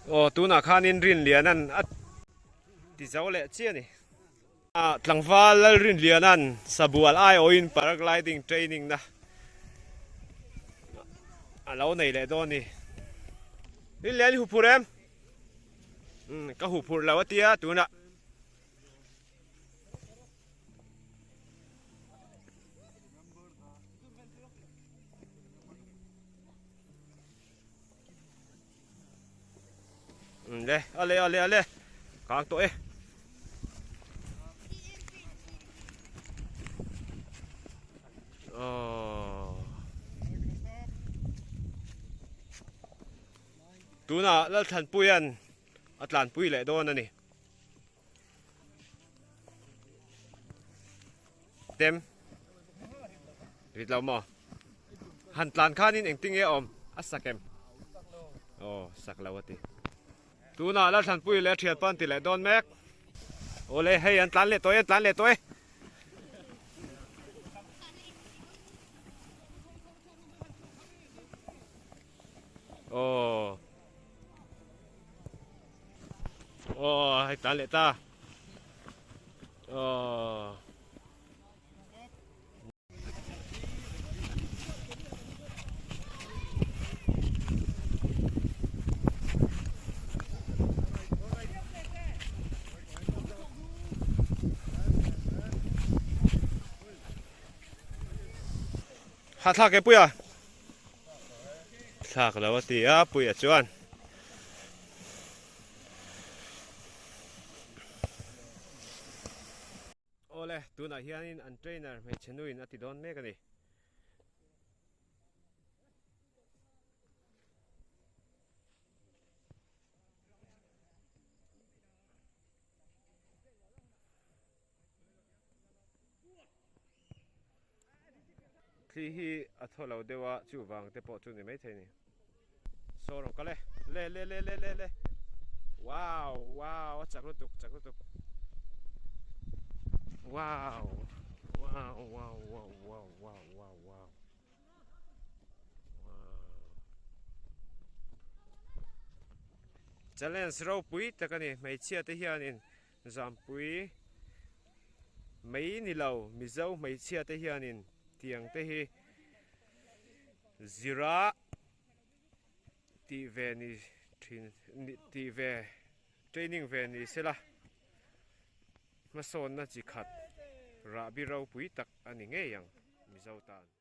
Aw tunah khanin Rinliana'n a ti zo leh chiah a ni. Tlangval Lalrinliana'n Sabual aiawhin Paragliding training na a lo nei leh dawn a ni. Rinlian i huphurh em? Umm ka huphurh lo a tia tunah. Le ale ale ale kang tawh e tunah Lalthanpuia'n a tlanpui leh dawn a ni. Tem rit lo maw han tlan khanin engtin nge awm a sak em aw sak lo a ti tunah Lalthlanpui leh a thian pan ti leh dawn mek awle hei an tlan leh tawh e an tlan leh tawh e. Aw Aw hei tlan leh ta Aw Hahthlak e puia. Thlak lo a ti a Puia chuan. Awle tunah hianin an trainer hmeichhe nuin a ti dawn mek a ni. Thli hi a thaw lo deuh a, chuvang te pawh chu ni maithei a ni. Saw rawn kal e, le le le le le le wow wow a chak lutuk chak lutuk wow wow wow wow wow wow wow wow challenge ropui tak a ni hmeichhia te hianin Zampui mai ni lo Mizo hmeichhia te hianin tiang te hi zira tih ve ni thin tih ve training ve ni sela hmasawnna chi khat rahbi ropui tak a ni ngei ang Mizo tan.